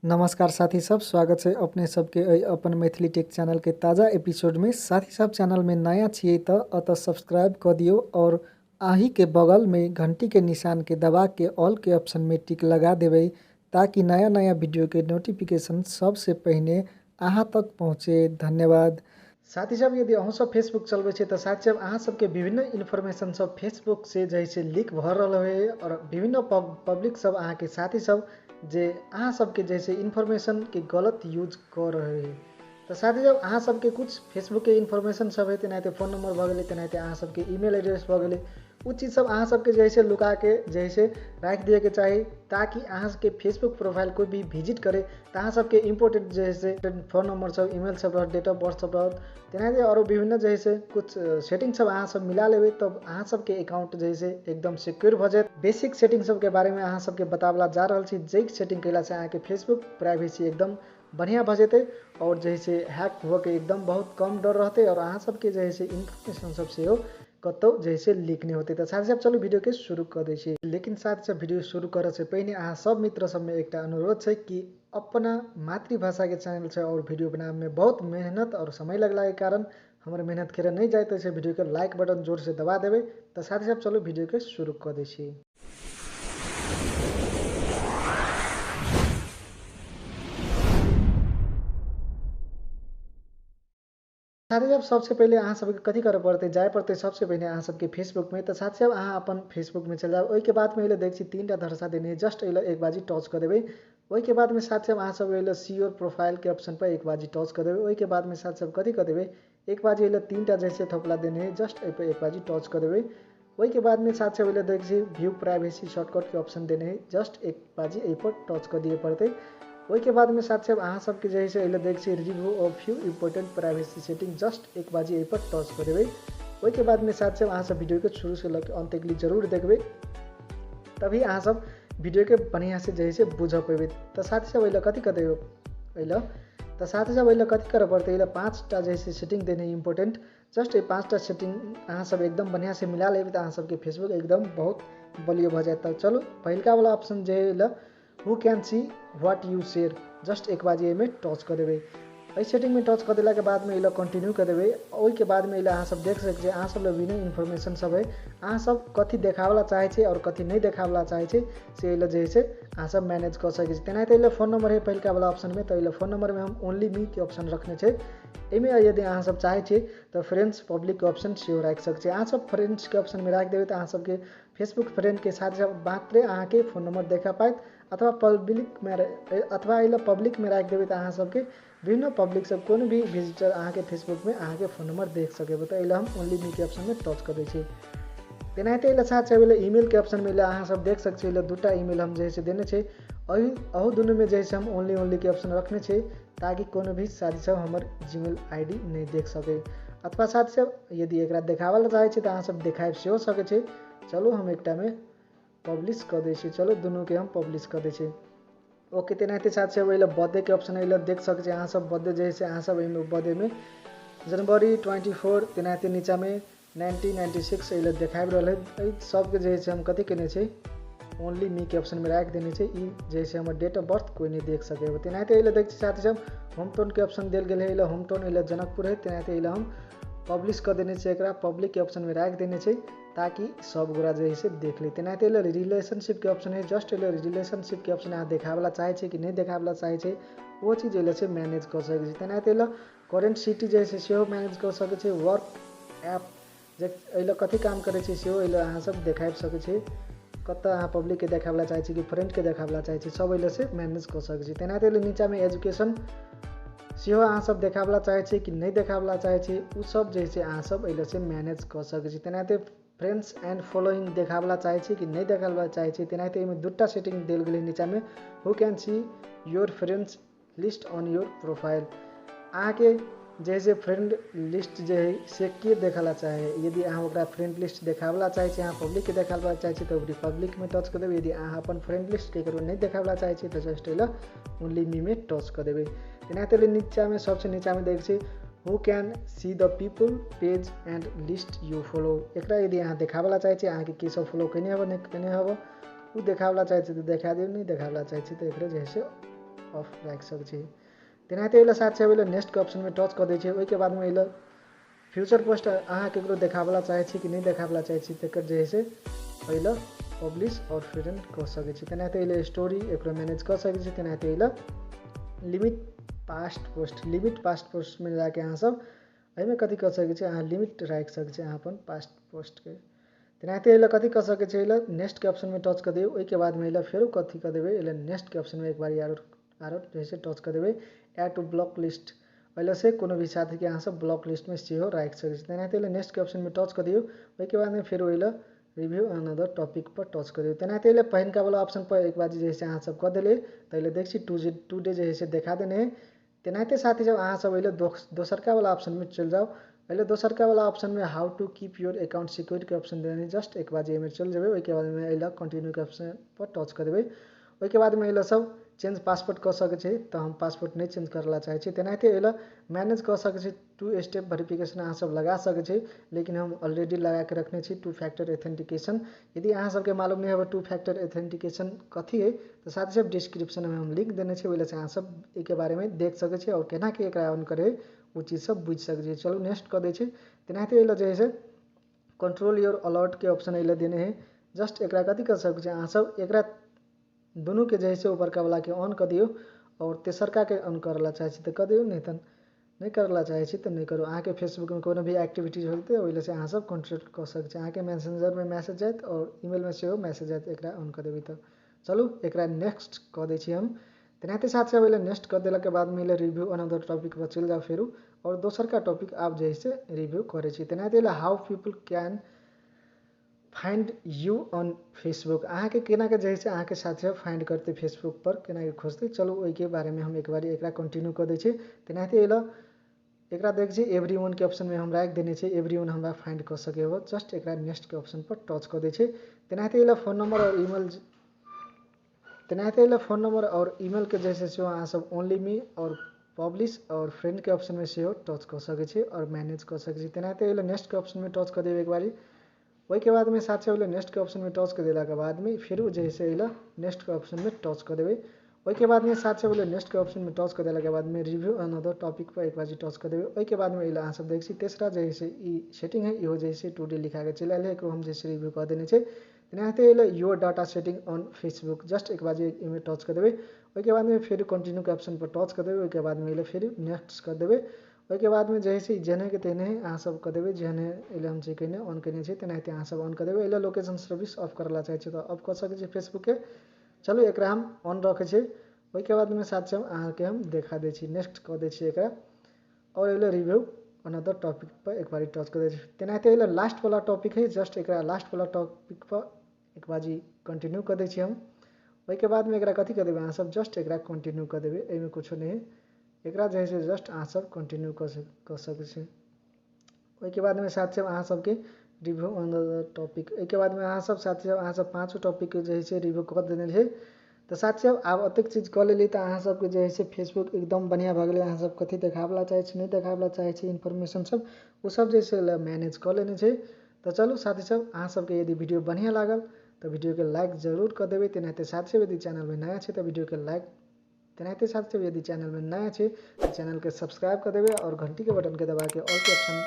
नमस्कार साथी सब, स्वागत है अपने सबके एहि अपन मैथिली टेक चैनल के ताज़ा एपिसोड में। साथी सब चैनल में नया छियै तो अतः सब्सक्राइब कर दियो और आही के बगल में घंटी के निशान के दबा के ऑल के ऑप्शन में टिक लगा देबै ताकि नया नया वीडियो के नोटिफिकेशन सबसे पहिने अहाँ तक पहुँचे। धन्यवाद। साथी सब, यदि अहूँ सब फेसबुक चलबै छियै तऽ साथी सब अहाँ सबके विभिन्न इन्फॉर्मेशन सब फेसबुक से जे से लीक भऽ रहल है और विभिन्न पब्लिक सब अहाँके साथी सब जे अहाँ सबके जे से इन्फॉर्मेशन के गलत यूज कऽ रहे है। तऽ साथी सब अहाँ सबके कुछ फेसबुक के इन्फॉर्मेशन सब है, तेनाहिते फोन नंबर भऽ गेलै, तेनाहिते अहाँ सबके ईमेल एड्रेस भऽ गेलै, ओ चीज सब अहाँ सबके जे से लुका के जे से राखि दिएके चाही ताकि अहाँ सबके फेसबुक प्रोफाइल कोई भी विजिट करे तऽ अहाँ सबके इम्पोर्टेंट जे से फोन नंबर सब, ईमेल सब रहत, डेट ऑफ बर्थ सब रहत, तेनाहिते आरो विभिन्न जे से कुछ सेटिंग सब अहाँ सब मिला लेबै तब अहाँ सबके अकाउंट जे से एकदम सिक्योर भऽ जायत। बेसिक सेटिंग सबके बारेमे अहाँ सबके बताबला जा रहल छी, जाहि सेटिंग कयलासँ अहाँके फेसबुक प्राइवेसी एकदम बढ़िआँ भऽ जेतै और जे से हैक होके एकदम बहुत कम डर रहतै और अहाँ सबके जे से इन्फॉर्मेशन सब सेहो कतौ जे से लीक नहि होतै। तऽ साथी सब चलू वीडियो के शुरू कऽ दै छी। लेकिन साथी सब वीडियो शुरू करऽ से पहिने अहाँ सब मित्र सबमे एकटा अनुरोध छै कि अपना मातृभाषा के चैनल छै और वीडियो बनाबे में बहुत मेहनत और समय लगला के कारण हमर मेहनत खेरे नहि जाइत अछि, वीडियो के लाइक बटन जोर से दबा देबै। तऽ साथी सब चलू वीडियो के शुरू कऽ दै छी। साथी सब सबसे पहिले अहाँ सबके कथी करऽ पड़तै, जाय पड़तै सबसे पहिने अहाँ सबके फेसबुक में। तऽ साथी सब अहाँ अपन फेसबुक में चलि जाउ। ओहिके बाद में एहिले देखै छी तीनटा धरसा देने है, जस्ट एहिले एक बाजी टच कऽ देबै। ओहिके बाद में साथी सब अहाँ सब एहिले सी your profile के ऑप्शन पर एक बाजी टच कऽ देबै। ओहिके बाद में साथी सब कथी कऽ देबै, एक बाजी एहिले तीनटा जैसे थोपला देने है, जस्ट एहि पर एक बाजी टच कऽ देबै। ओहिके बाद में साथी सब एहिले देखै छी व्यू प्राइवेसी शॉर्टकट के ऑप्शन देने है, जस्ट एक बाजी एहि पर टच कऽ दिए पड़तै। ओहिके बाद में साथी सब अहाँ सबके जे है से एहिले देखै छी review of few important privacy setting, just एक बाजी एहि पर टच कऽ देबै। ओहिके बाद में साथी सब अहाँ सब वीडियो के शुरू से लऽ के अंत तक जरूर देखबै, तभी अहाँ सब वीडियो के बढ़िया से जे है से बुझ पेबै। तऽ साथी सब एहिले कथी कऽ देबै, एहिले तऽ साथी सब एहिले कथी करऽ पड़तै, एहिले पाँचटा जे है से सेटिंग देने इम्पोर्टेंट, जस्ट एहि पाँचटा सेटिंग अहाँ सब एकदम बढ़िया से मिला लेबै तऽ अहाँ सबके फेसबुक एकदम बहुत बलियो भऽ जायत। तऽ चलू पहिलका वाला ऑप्शन जे है एहिले who can see what you share, just एक बाजी एहिमे टच कऽ देबै। एहि सेटिंगमे टच कऽ देलाके बादमे एहिले कंटिन्यू कऽ देबै। ओहिके बादमे एहिले अहाँ सब देख सकै छी, अहाँ सब लग विभिन्न इन्फॉर्मेशन सब है, अहाँ सब कथी देखाबला चाहै छी और कथी नहि देखाबला चाहै छी से एहिले जे है से अहाँ सब मैनेज कऽ सकै छी। तेनाहिते एहिले फोन नंबर है पहिलका वाला ऑप्शनमे, तऽ एहिले फोन नंबरमे हम ओनली मी के ऑप्शन रखने छै। एहिमे यदि अहाँ सब चाहै छी तऽ फ्रेंड्स पब्लिक के ऑप्शन सेहो राखि सकै छी। अहाँ सब फ्रेंड्स के ऑप्शनमे राखि देबै तऽ अहाँ सबके फेसबुक फ्रेंड के साथ सब मात्रे अहाँके फोन नंबर देखा पायत, अथवा पब्लिक में अथवा एहिले पब्लिक में राखि देबै तऽ अहाँ सबके विभिन्न पब्लिक सब कोनो भी विजिटर अहाँके फेसबुक में अहाँके फोन नंबर देख सकेबै। तऽ एहिले हम ओनली मी के ऑप्शन में टच कऽ दै छी। तेनाहिते एहिले साथ सब एहिले ईमेल के ऑप्शन में एहिले अहाँ सब देख सकै छी, एहिले दूटा ईमेल हम जे है से देने छी, अहू दुनू में जे है से हम ओनली ओनली के ऑप्शन रखने छी ताकि कोनो भी साथी सब हमर जीमेल I D नहि देख सकै। अथवा साथी सब यदि एकरा देखाबऽ लए चाहै छी तऽ अहाँ सब देखाबि सेहो सकै छी। चलू हम एकटामे पब्लिश कऽ दै छी, चलू दुनूके हम पब्लिश कऽ दै छी। ओके, तेनाहिते साथ सब एहिले बर्थडे के ऑप्शन एहिले देख सकै छी अहाँ सब, बर्थडे जे है से अहाँ सब एहिमे बर्थडे में जनवरी 24 तेनाहिते नीचामे 1996 एहिले देखाबि रहल है। एहि सबके जे है से हम कथी केने छी, ओनली मी के ऑप्शन में राखि देने छी, ई जे है से हमर डेट ऑफ बर्थ कोई नहि देख सकै। तेनाहिते एहिले देख छी साथी सब होम टाउन के ऑप्शन देल गेल है, एहिले होम टाउन एहिले जनकपुर है, तेनाहिते एहिले हम पब्लिश कऽ देने छी, एकरा पब्लिक के ऑप्शन में राखि देने छी ताकि सब गोरा जे है से देख ली। तेनाहिते एहिले रिलेशनशिप के ऑप्शन है, जस्ट एहिले रिलेशनशिप के ऑप्शन अहाँ देखाबला चाहै छी कि नहि देखाबला चाहै छी ओ चीज एहिले से मैनेज कऽ सकै छी। तेनाहिते एहिले करेंट सिटी जे है से सेहो मैनेज कऽ सकै छी, वर्क ऐप जे एहिले कथी काम करै छी सेहो एहिले अहाँ सब देखाबि सकै छी, कतऽ अहाँ पब्लिक के देखाबला चाहै छी कि फ्रेंड के देखाबला चाहै छी, सब एहिले से मैनेज कऽ सकै छी। तेनाहिते एहिले नीचामे एजुकेशन सेहो अहाँ सब देखाबला चाहै छी कि नहि देखाबला चाहै छी, ओ सब जे है से अहाँ सब एहिले से मैनेज कऽ सकै छी। तेनाहिते फ्रेंड्स एंड फॉलोइंग देखाबला चाहै छी कि नहि देखाबला चाहै छी, तेनाहिते एहिमे दूटा सेटिंग देल गेलै नीचामे, who can see your friends list on your profile, अहाँके जे है से फ्रेंड लिस्ट जे है से के देखला चाहे, यदि अहाँ ओकरा फ्रेंड लिस्ट देखाबला चाहै छी, अहाँ पब्लिक के देखाबला चाहै छी तऽ पब्लिक में टच कऽ देबै, यदि अहाँ अपन फ्रेंड लिस्ट केकरो नहि देखाबला चाहै छी तऽ जस्ट एहिले ओनली मी में टच कऽ देबै। तेनाहिते एहिले नीचामे सबसँ नीचामे देखै छी who can see the people page and list you follow, एकरा यदि अहाँ देखाबला चाहै छी अहाँके के सब फॉलो केने हब नहि केने हब ओ देखाबला चाहै छी तऽ देखा दियौ, नहि देखाबला चाहै छी तऽ एकरा जे है से ऑफ राखि सकै छी। तेनाहिते एहि साथ एहि नेक्स्टके ऑप्शनमे टच कऽ दै छै। ओहिके बादमे एहि फ्यूचर पोस्ट अहाँ केकरो देखाबला चाहै छी कि नहि देखाबला चाहै छी तकर जे है से एहि पब्लिश आओर फ्रेंड कऽ सकै छी। तेनाहिते एहि स्टोरी एकरो मैनेज कऽ सकै छी। तेनाहिते एहि limit past post, limit past पोस्टमे जाके अहाँ सब एहिमे कथी कऽ सकै छी, अहाँ लिमिट राखि सकै छी अहाँ अपन पास्ट पोस्टके। तेनाहिते एहि कथी कऽ सकै छी, एहि नेक्स्टके ऑप्शनमे टच कऽ दियौ। ओहिके बादमे एहि फेरो कथी कऽ देबै, एहि नेक्स्टके ऑप्शनमे एक बार आरो जे है से टच कऽ देबै। एड टू ब्लॉक लिस्ट, एहि से कोनो भी साथीके अहाँ सब ब्लॉक लिस्टमे सेहो राखि सकै छी। तेनाहिते एहि नेक्स्टके ऑप्शनमे टच कऽ दियौ। ओहिके बादमे फेरो एहि रिव्यू अनदर टॉपिक पर टच कऽ दियौ। तेनाहिते एहि पहिनका वाला ऑप्शन पर एक बार जे है से अहाँ सब कऽ देलियै तऽ एहि देख छी 2 डे जे है से देखा देने है। तेनाहिते साथी सब अहाँ सब एहि दोसरका वाला ऑप्शनमे चलि जाउ। एहि दोसरका वाला ऑप्शनमे how to keep your account secure के ऑप्शन देने, जस्ट एक बार जे एहिमे चलि जेबै। ओहिके बादमे एहि कंटिन्यू के ऑप्शन पर टच कऽ देबै। ओहिके बादमे एहि सब चेंज पासवर्ड कऽ सकै छी, तऽ हम पासवर्ड नहि चेंज करला चाहै छी। तेनाहिते एहि मैनेज कऽ सकै छी, 2 स्टेप वेरिफिकेशन अहाँ सब लगा सकै छी, लेकिन हम ऑलरेडी लगाके रखने छी 2 फैक्टर एथेंटिकेशन। यदि अहाँ सबके मालूम नहि होबे 2 फैक्टर एथेंटिकेशन कथी है तऽ साथ ही साथ डिस्क्रिप्शनमे हम लिंक देने छी, ओहि लए अहाँ सब एहिके बारेमे देख सकै छी आओर केना के एकरा ऑन करे ओ चीज सब बुझि सकै छी। चलू नेक्स्ट कऽ दै छी। तेनाहिते एहि जे है से कंट्रोल your alert के ऑप्शन एहि देने है। जस्ट एकरा कथी कऽ सकै छी अहाँ सब, एकरा दुनू के जे है से ऊपरका वाला के ऑन कऽ दियौ और तेसरका के ऑन करला चाहै छी तऽ कऽ दियौ, नहीं तऽ नहि करला चाहै छी तऽ नहि करू। अहाँके फेसबुकमे कोनो भी एक्टिविटीज होतै ओहि लए से अहाँ सब कंट्रोल कऽ सकै छी। अहाँके मैसेंजरमे मैसेज जायत और ईमेलमे सेहो मैसेज जायत एकरा ऑन कऽ देबै तऽ। चलू एकरा नेक्स्ट कऽ दै छी हम। तेनाहिते साथ सब एहि नेक्स्ट कऽ देलाके बादमे एहि रिव्यू अनदर टॉपिक पर चलि जाउ फेरू और दोसरका टॉपिक आब जे है से रिव्यू करै छी। तेनाहिते एहि how people can find you on Facebook, अहाँके केना के जे है से अहाँके साथी फाइंड करतै फेसबुक पर, केना के खोजतै। चलू ओहिके बारेमे हम एक बार एकरा कंटिन्यू कऽ दै छी। तेनाहिते एहि एकरा देख छी एवरी वन के ऑप्शनमे हम राखि देने छी, एवरी वन हमरा फाइंड कऽ सकै हो। जस्ट एकरा नेक्स्ट के ऑप्शन पर टच कऽ दै छी। तेनाहिते एहि फोन नंबर और ईमेल, तेनाहिते एहि फोन नंबर और ईमेल के जे है से अहाँ सब ओनली मी और पब्लिश और फ्रेंड के ऑप्शनमे सेहो टच कऽ सकै छी और मैनेज कऽ सकै छी। तेनाहिते एहि नेक्स्ट के ऑप्शनमे टच कऽ देबै एक बारी। ओहिके बादमे साथ एहि नेक्स्ट के ऑप्शनमे टच कऽ देलाके बादमे फेरो जे है से एहि नेक्स्ट के ऑप्शनमे टच कऽ देबै। ओहिके बादमे साथ एहि नेक्स्ट के ऑप्शनमे टच कऽ देलाके बादमे रिव्यू अनदर टॉपिक पर एक बार टच कऽ देबै। ओहिके बादमे एहि अहाँ सब देख छी तेसरा जे है से ई सेटिंग है, इहो जे है से 2D लिखाके चलि आयल है, एकरो हम जे है रिव्यू कऽ देने छै। तेनाहिते एहि your data setting on Facebook, just एक बार एहिमे टच कऽ देबै। ओहिके बादमे फेर कंटिन्यू के ऑप्शन पर टच कऽ देबै। ओहिके बादमे एहि फेर नेक्स्ट कऽ देबै। ओहिके बादमे जे है से जेहने के तेहने अहाँ सब कऽ देबै, जेहने एहि हम जे कयने ऑन कयने छी तेनाहिते अहाँ सब ऑन कऽ देबै। एहि लोकेशन सर्विस ऑफ करला चाहै छी तऽ ऑफ कऽ सकै छी फेसबुकके। चलू एकरा हम ऑन रखै छी। ओहिके बादमे साथ साथ अहाँके हम देखा दै छी, नेक्स्ट कऽ दै छी एकरा और एहि रिव्यू अनदर टॉपिक पर एक बार टच कऽ दै छी। तेनाहिते एहि लास्ट वाला टॉपिक है, जस्ट एकरा लास्ट वाला टॉपिक पर एक बार कंटिन्यू कऽ दै छी हम। ओहिके बादमे एकरा कथी कऽ देबै अहाँ सब, जस्ट एकरा कंटिन्यू कऽ देबै, एहिमे कुछो नहि है। एकरा जे है से जस्ट अहाँ सब कंटिन्यू कऽ सकै छी। ओहिके बादमे साथ साथ अहाँ सबके रिव्यू अनदर टॉपिक, एहिके बादमे अहाँ सब साथ साथ अहाँ सब पाँचो टॉपिक जे है से रिव्यू कऽ देने छै। तऽ साथ साथ आब एतेक चीज कऽ लेली तऽ अहाँ सबके जे है से फेसबुक एकदम बढ़िआँ भऽ गेलै। अहाँ सब कथी देखाबला चाहै छी नहि देखाबला चाहै छी इन्फॉर्मेशन सब ओ सब जे है से मैनेज कऽ लेने छै। तऽ चलू साथी सब अहाँ सबके यदि वीडियो बढ़िआँ लागल तऽ वीडियोके लाइक जरूर कऽ देबै। तेनाहिते साथ साथ यदि चैनलमे नया छै तऽ वीडियोके लाइक, तेनाहिते साथ साथ यदि चैनलमे नया छै तऽ चैनलके सब्सक्राइब कऽ देबै और घंटीके बटनके दबाके ऑल के ऑप्शन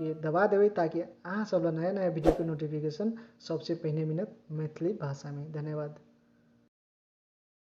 के दबा देबै ताकि अहाँ सब नया नया वीडियोके नोटिफिकेशन सबसे पहिने मिलत मैथिली भाषामे। धन्यवाद।